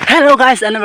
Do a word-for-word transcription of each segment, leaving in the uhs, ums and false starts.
Hello guys and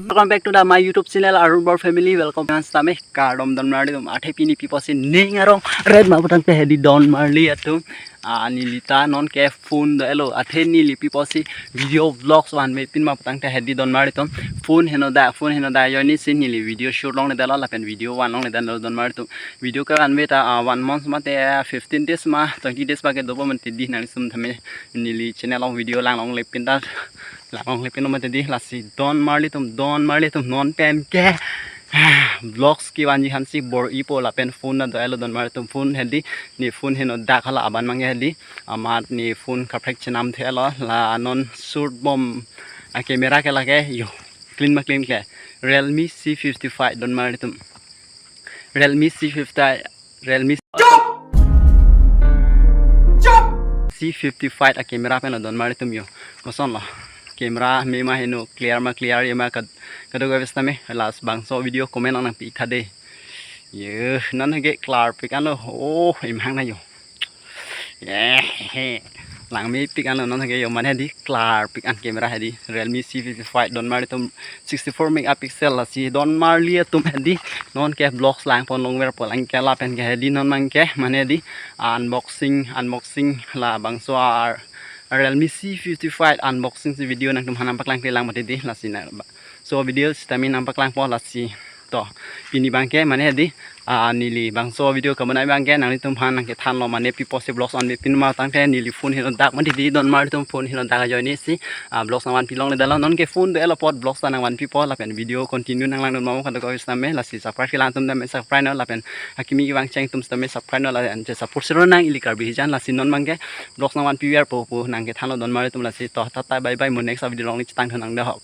welcome back to the my YouTube channel Arun Bor Family. Welcome once tame kardom don marli atum. Athe pini pi apotsi ning arong red ma putangte hedi don marli atum. Ah, neli ta non ke phone do-elo, athe neli pi apotsi video vlogs vanve pin ma putangte hedi don marli atum. Phone heno dak, phone heno dak ajoine si neli video shoot longledetlo lapen video van longledetlo don marli atum. Video ke vanve ta, ah, one month mate, ah, fifteen days ma twenty days ba ke dopo mati di nang sum tame neli channel along video lang longle pin ta lang longle pin mati di. Lasi don marli atum, don marli atum, non pen ke vlogs kevanji aphansi bor-ipo lapen phone ta do-elo don marli atum. Phone hedi, ne phone heno dak hala aban abangke hedi, amat ne phone kaprek chenam thelo. La non shoot bom a camera ke lake yo, clean ma clean ke, Realme C fifty-five don marli atum. Realme C fifty, Realme C fifty-five a camera pen lo don marli atum yo. Kosonlo, camera me ma heno, clear ma clear-e ma kad, kadokave sitame, lasi bangso video comment nang nangpi tha de. Yo, non ke klarpik anlo. Oh, imhang na yo. Ye, langmepik anlo non ke yo, mane hedi klarpik an camera hedi, Realme C fifty-five don marli atum, sixty-four megapixel. Lasi don marli atum hedi non ke vlogs lang pon longverpo, lang ke lapen ke hedi non abangke mane hedi unboxing, unboxing labangso a Realme C fifty-five unboxing si video nangtumphan nangpaklang kle lang mati di. Lasi na ba, so video sitame nangpaklangpo. Lasi to, pini abangke mane hedi, ah, neli bangso video kebonai abangke nanglitumphan nangkethanlo, mane pi apotsi vlogs vanve pin ma putangte neli phone heno dak mati di don marli atum, phone heno dak ajoine si, ah, vlogs nang vanpi longledetlo. Non ke phone do-elo apot vlogs ta nang vanpipo lapen video continue nang langdun mamo kadokave sitame. Lasi subscribe kelang atum tame subscribe non lapen akimi kevang cheng atum sitame subscribe non lapen che support siro nang ili Karbi hijan. Lasi non abangke vlogs nang vanpiverpo pu nangkethanlo don marli atum. Lasi to, tata bye bye, mo next video along neli chetang thunang dehok.